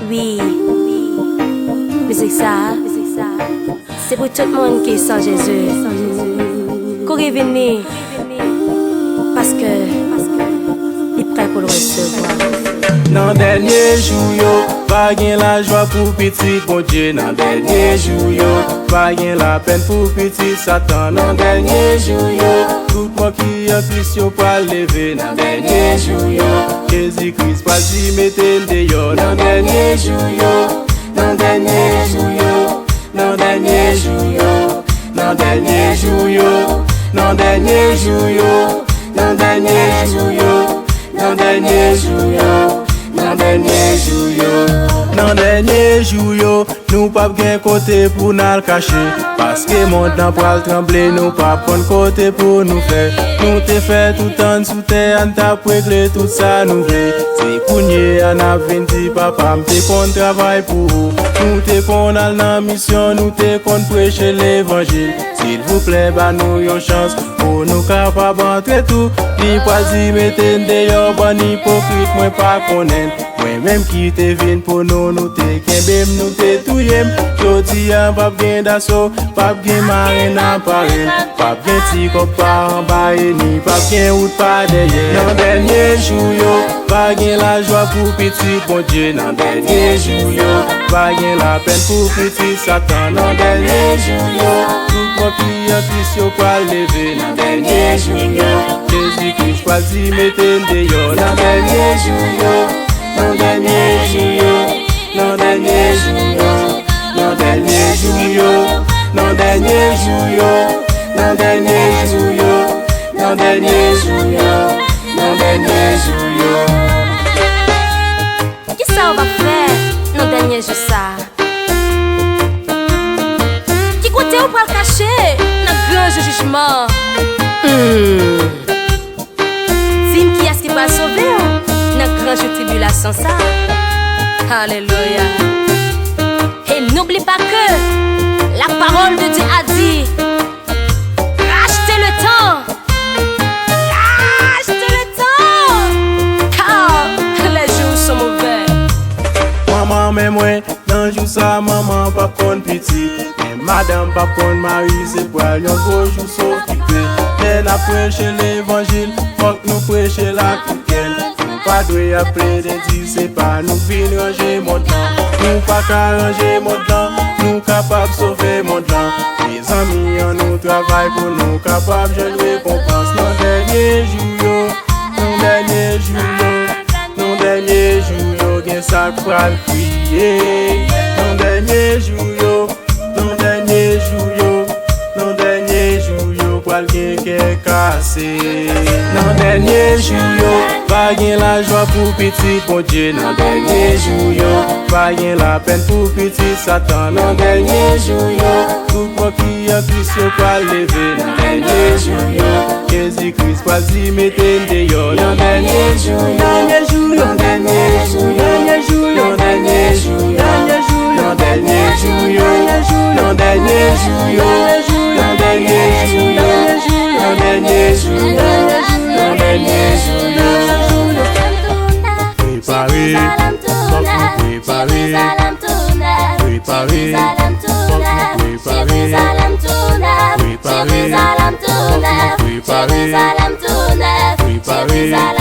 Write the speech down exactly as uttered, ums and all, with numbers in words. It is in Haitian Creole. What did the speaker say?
Wi, mizik sa a, se pou tout moun ki san Jezi. Kouri vini, paske li prè pou l resevwa. Nan dènye jou yo, pa gen lajwa pou pitit Bondye. Nan dènye jou yo, pa gen lapèn pou pitit Satan. Nan dènye jou yo, tout mò ki an Kris yo pral leve. Nan dènye jou yo, Jezi Kris pral di mete l deyò. Nan dènye jou yo, nan dènye jou yo, nan dènye jou yo, nan dènye jou yo, nan dènye jou yo, nan dènye jou yo, nan dènye jou yo, nan dènye jou yo, nan dènye jou yo, nou p ap gen kote pou n al kache. Paske mond lan pral tranble, nou p ap konn kote pou nou fè. Nou te fè tout tan sou tè a, n t ap regle tout sa nou vle. Se kounye a n ap vin di, Papa, m te konn travay pou ou. Nou te konn al nan misyon, nou te konn preche levanjil. Silvouplè, ba nou yon chans pou nou kapab antre tou. Li pral di, mete n deyò, bann ipokrit, mwen pa konnen n. Mwen menm ki te vin pou nou, nou te kenbe m, nou te touye m. Jodi a, p ap gen daso, p ap gen marenn aparèy, p ap gen ti kòb pa anba e ni p ap gen wout pa dèyè. Nan dènye jou yo, pa gen lajwa pou pitit Bondye. Nan dènye jou yo, pa gen lapèn pou pitit Satan. Nan dènye jou yo, tout mò ki an Kris yo pral leve. Nan dènye jou yo, Jezi Kris pral di mete n deyò. Nan dènye jou yo, nan dènye jou yo, nan dènye jou yo, nan dènye jou yo, nan dènye jou yo, nan dènye jou yo, nan dènye jou yo, nan dènye jou yo. Kisa w va fè nan dènye jou sa a? Ki kote w pral kache nan gran jou jijman? Hmm. Di m kiyès ki pral sove w nan gran jou tribilasyon sa a. Alelouya. Et n'oublie pas que la parole de Dieu a dit, rachetez le temps. Rachetez le temps, car les jours sont mauvais. Manman, men mwen, nan jou sa, manman p ap konn pitit. Men madanm p ap konn mari, se pral yon gwo jou sokipe. Lè n ap preche levanjil, fòk nou preche l ak kè n. Nou pa dwe ap plede di se pa nou k vin ranje mond lan. Nou pa ka ranje mond lan, nou kapab sove mond lan. Mezanmi, ann nou travay pou nou kapab jwenn rekonpans nan dènye jou yo, nan dènye jou yo, nan dènye jou yo, gen sa k pral kriye. Nan dènye jou yo, nan dènye jou yo, nan dènye jou yo, pral gen kè kase. Nan dènye jou yo, pa gen lajwa pou pitit Bondye. Nan dènye jou yo, pa gen lapèn pou pitit Satan. Nan dènye jou yo, tout mò ki an Kris yo pral leve. Nan dènye jou yo, Jezi Kris pral di mete n deyò. Nan dènye jou yo, nan dènye jou yo, nan dènye jou yo, nan dènye jou yo, nan dènye jou yo, nan dènye jou yo, nan dènye jou yo, nan dènye jou yo, nan dènye jou yo, nan dènye jou yo. Prepare, fòk nou prepare. Prepare, fòk nou prepare. Prepare, fòk nou prepare. Prepare,